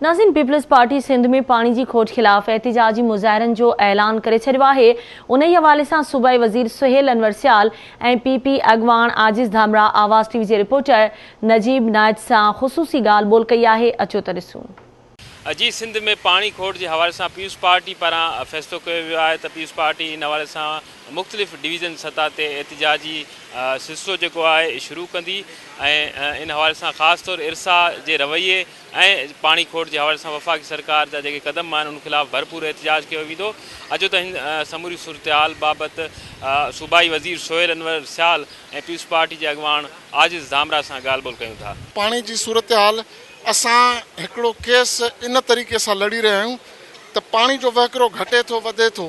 ناظرين peoples party Sindh ۾ پاڻي جي کوٽ خلاف احتجاجي مظاهرن جو اعلان ڪري ڇڏيو آهي انهي حوالي سان صوبائي وزير سهيل انور سيال ۽ پي پي اڳواڻ عاجز ڌامراهه آواز ٽي وي جي رپورٽر نجيب نائچ سان خصوصي ڳالهه ٻولهه ڪئي آهي اچو ته ڏسون. جي سنڌ ۾ پاڻي کوٽ جي حوالي سان پيپلز پارٽي پاران فيصلو ڪيو ويو آهي ته پيپلز پارٽي ان حوالي سان مختلف ڊويزن سطح تي احتجاجي سلسلو جيڪو آهي شروع ڪندي ۽ ان حوالي سان خاص طور ارسا جي رويي ۽ پاڻي کوٽ جي حوالي سان وفاقي سرڪار جا جيڪي قدم آهن ان خلاف ڀرپور احتجاج ڪيو ويندو. اچو ته هن سموري صورتحال بابت صوبائي وزير سهيل انور سيال ۽ پيپلز پارٽي جي اڳواڻ عاجز ڌامراهه سان ڳالهه ٻولهه ڪيون ٿا. پاڻي جي صورتحال اسان هڪڙو ڪيس ان طريقي سان لڙي رهيا آهيون ته پاڻي جو وهڪرو گهٽي ٿو وڌي ٿو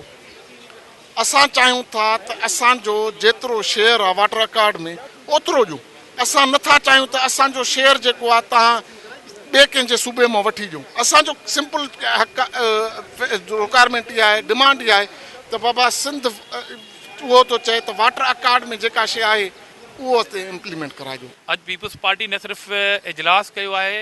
اسان چاهيون ٿا ته اسان جو جيترو شيئر آ واٽر اڪارڊ ۾ اوترو ڏيو، اسان نه ٿا چاهيون ته اسان جو شيئر جيڪو آ توهان ٻئي ڪنهن جي صوبي مان وٺي ڏيو، اسان جو سمپل حق رڪوائرمينٽ اها آهي ڊمانڊ اها آهي ته بابا سنڌ اهو ٿو چئي ته واٽر اڪارڊ ۾ جيڪا شيء آهي اهو اتي امپليمينٽ ڪرائجو. اڄ پيپلز پارٽي نه صرف اجلاس ڪيو آهي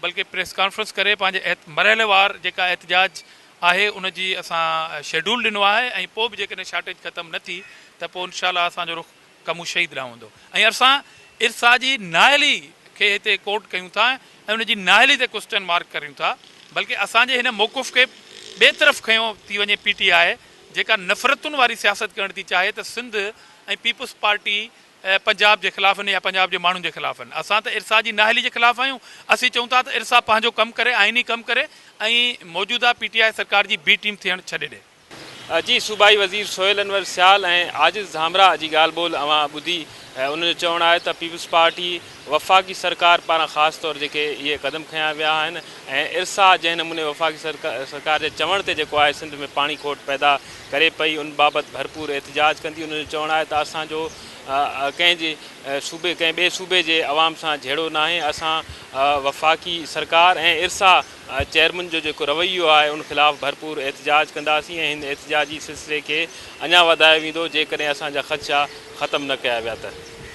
بلڪه پريس ڪانفرنس ڪري پنهنجي مرحليوار جيڪا احتجاج آهي ان جي اسان شيڊول ڏنو آهي ۽ پوء به جيڪڏهن شارٽيج ختم نه ٿي ته پوء انشاء الله اسان جو رخ ڪمون شهيد ڏانهن هوندو ۽ اسان ارسا جي نااهلي کي هتي ڪوٽ ڪيون ٿا ۽ ان جي نااهلي تي ڪوسٽن مارڪ ڪريون ٿا بلڪه اسان جي هن موقف کي ٻئي طرف کنيو ٿي وڃي پي ٽي آء جيڪا نفرتن واري سياست ڪرڻ ٿي چاهي ته سنڌ ۽ پيپلز پارٽي پنجاب جي خلاف آهن يا پنجاب جي ماڻهن جي خلاف آهن. اسان ته ارسا جي نااهلي جي خلاف آهيون. اسين چئون ٿا ته ارسا پنهنجو ڪم ڪري، آئيني ڪم ڪري ۽ موجوده پي ٽي آء سرڪار جي بي ٽيم ٿيڻ ڇڏي ڏي. جي صوبائي وزير سهيل انور سيال ۽ عاجز ڌامراهه جي ڳالهه ٻولهه اوهان ٻڌي. انهن جو چوڻ آهي ته پيپلز پارٽي وفاقي سرڪار پاران خاص طور جيڪي اهي قدم کنيا ويا آهن ۽ ارسا جنهن نموني وفاقي سرڪار جي چوڻ تي جيڪو آهي سنڌ ۾ پاڻي کوٽ پيدا ڪري پئي ان بابت ڀرپور احتجاج ڪندي ان جو چوڻ آهي ته اسان جو ڪنهن جي صوبي ڪنهن ٻئي صوبي جي عوام سان جهيڙو ناهي اسان وفاقي سرڪار ۽ ارسا چيئرمن جو جيڪو رويو آهي ان خلاف ڀرپور احتجاج ڪنداسين ۽ هن احتجاجي سلسلي کي اڃا وڌايو ويندو جيڪڏهن اسان جا خدشا ختم نه ڪيا ويا ته.